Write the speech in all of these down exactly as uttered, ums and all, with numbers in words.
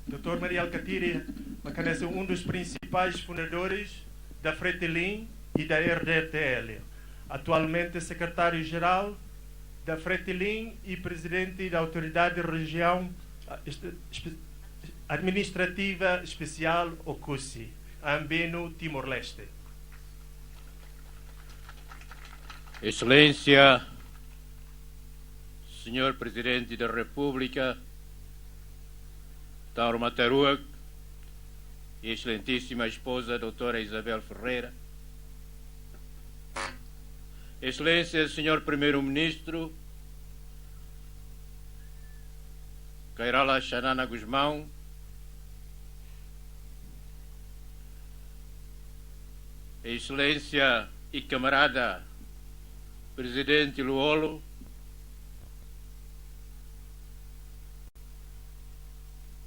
Doutor Mari Alkatiri, mak hanesan um dos principais fundadores da Fretilin e da R D T L. Atualmente secretário-geral da Fretilin e presidente da Autoridade Região, ah, este-, espe-, Administrativa Especial Oekusi, Ambeno, Timor-Leste. Exelénsia, Senhor Presidente da Repúblika, Taur Matan Ruak, e Exelentíssima Esposa, Doutora Isabel Ferreira, Exelénsia, Senhor Primeiro-Ministro, Kay Rala Xanana Gusmão, Exelénsia e Camarada Presidente Lú-Olo,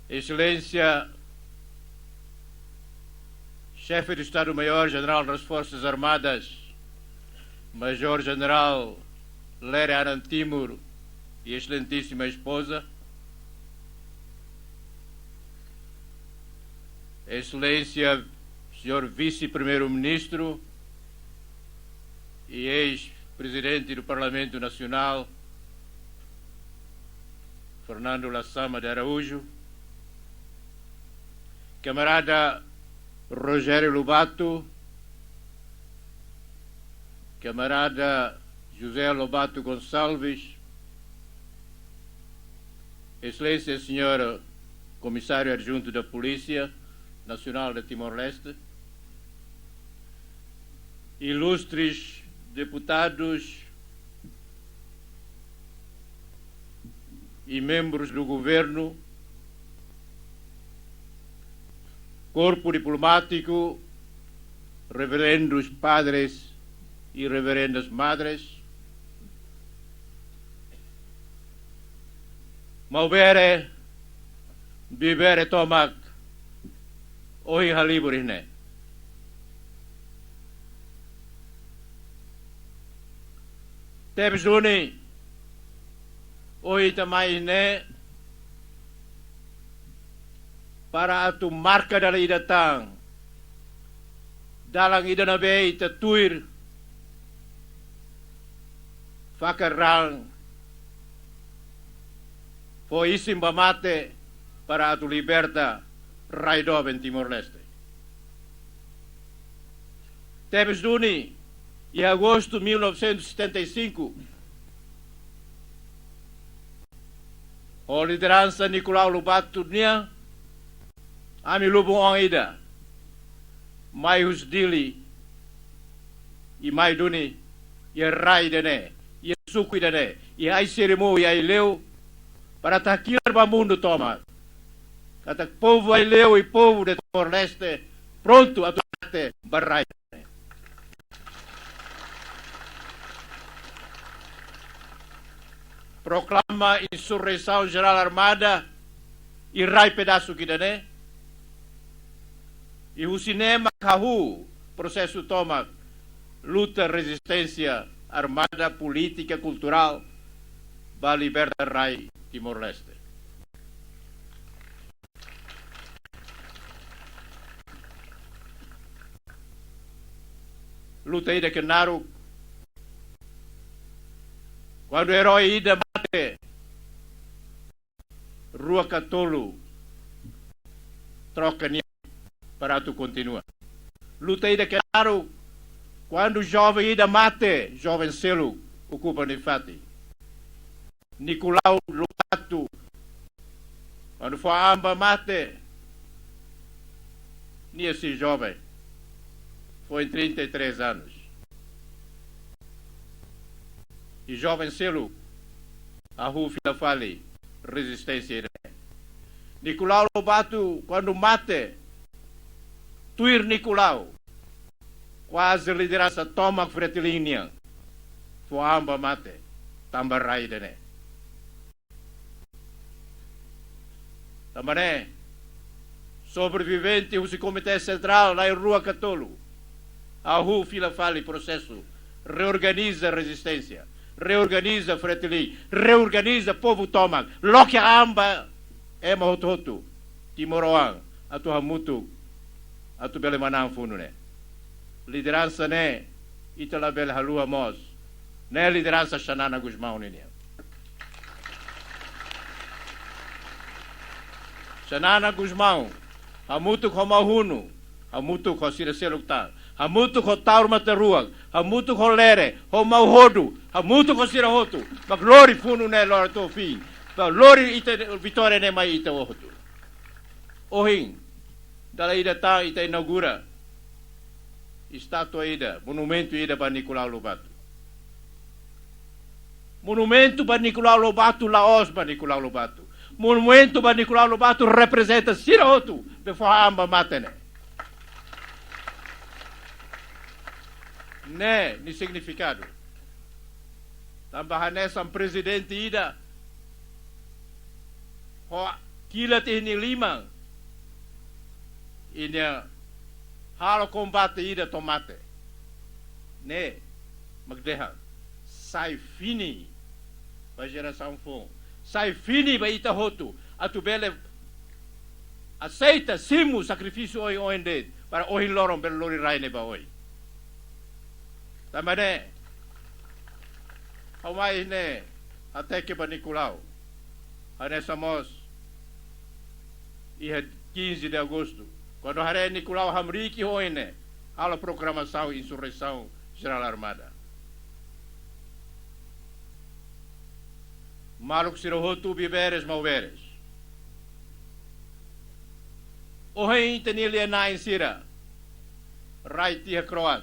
Exelénsia Chefe de Estado-Maior-General das Forças Armadas, Major-General Lere Anan Timur e Exelentíssima Esposa, Exelénsia Senhor Vice-Primeiro-Ministro e ex-Presidente do Parlamento Nacional, Fernando Lasama de Araújo, Camarada Rogério Lobato, Camarada José Lobato Gonçalves, Exelénsia Senhor Comissário Adjunto da Polícia Nacional de Timor-Leste, ilustres deputados e membros do governo, corpo diplomático, reverendos padres e reverendas madres, maubere, bibere tomak, ohin halibur iha ne'e. Tebes duni, ohin ita mai iha ne'e para atu marka dalan ida tan, dalan ida ne'ebé ita tuir fakar raan, fó isin ba mate para atu liberta rai doben Timor-Leste. Tebes duni, iha agostu mil novecentos e setenta e cinco, ho lideransa Nicolau Lobato nian, ami lubun oan ida mai husi Dili, i mai duni iha rai ida-ne'e, iha suku ida-ne'e, iha ai-sirimu, iha Aileu, para atu hakilar ba mundu tomak katak povu Aileu i povu de Timor-Leste prontu atu mate ba rai. Proklama insurreisaun jerál armada iha rai pedasuk ida-ne'e, i husi ne'e mak hahú prosesu tomak luta rezisténsia armada, polítika, kulturál ba liberta rai Timor-Leste. Luta ida ke naruk, kuandu erói ida mate, rua ka tolu troka nia para atu kontinua. Luta ida ke naruk, kuandu joven ida mate, joven seluk okupa nia fatin. Nicolau Lobato, kuandu fó an ba mate, nia sei joven, foin trinta e três anos. I joven seluk hahú fila fali rezisténsia ida-ne'e. Nicolau Lobato, kuandu mate, tuir Nicolau, kuaze lideransa tomak Fretilin nian fó an ba mate tanba rai ida-ne'e. Tanba ne'e, sobrevivente husi Komité Sentrál na'in rua ka tolu hahú fila fali prosesu reorganiza rezisténsia, reorganiza Fretilin, reorganiza povu tomak, loke an ba ema hotu-hotu. timoroan atu hamutuk atu bele manán funu ne'e. Lideransa ne'e ita labele haluha mós. Ne'e lideransa Xanana Gusmão ninian. Xanana Gusmão hamutuk ho Maun Hunu, hamutuk ho sira seluk tan, hamutuk ho Taur Matan Ruak, hamutuk ho Lere, ho Maun Hodu, hamutuk ho sira hotu, mak lori funu ne'e lori to'o fim, mak lori ita vitória ne'e mai ita hotu. Ohin, dala ida tan ita inaugura estátua ida, monumentu ida ba Nicolau Lobato. Monumentu ba Nicolau Lobato, la'ós ba Nicolau Lobato. Monumentu ba Nicolau Lobato reprezenta sira hotu be fó an ba mate ne'e. Ne'e nia signifikadu. Tanba hanesan prezidente ida ho kilat iha nia liman, nia halo kombate ida to'o mate. Ne'e mak dehan sai fini ba jerasaun foun, sai fini ba ita hotu atu bele aseita simu sakrifísiu oioin de'it para ohin loron bele lori rai ne'e ba oin. Tanba ne'e, ha'u mai ne'e hateke ba Nicolau, hanesan mós iha quinze de agosto, kuandu haree Nicolau hamriik iha oin ne'e, halo proklamasaun insurreisaun jerál armada. Maluk sira hotu, bibi-beres, maun-beres, ohin ita-nia lia-na'in sira rai tiha kro'at,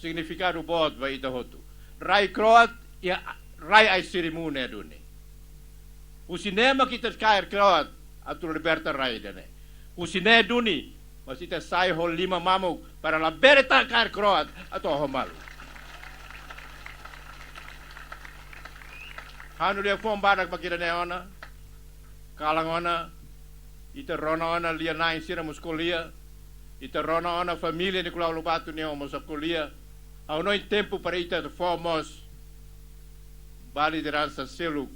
signifikadu boot ba ita hotu. Rai kro'at iha rai ai-sirimun ne'e duni. Husi ne'e mak ita kaer kro'at atu liberta rai ida-ne'e. Husi ne'e duni mós ita sai ho liman mamuk para labele tan kaer kro'at atu ho malu. Ha'u-nia liafuan badak ba ida-ne'e ona, kalan ona, ita rona ona lia-na'in sira mós ko'alia, ita rona ona família Nicolau Lobato nian mós ko'alia. Ha'u hanoin tempu para ita atu fó mós ba lideransa seluk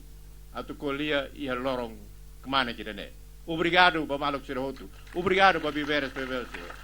atu ko'alia iha loron kmanek ida-ne'e. Obrigadu ba maluk sira hotu. Obrigadu ba bibi-beres, bibi-beres sira.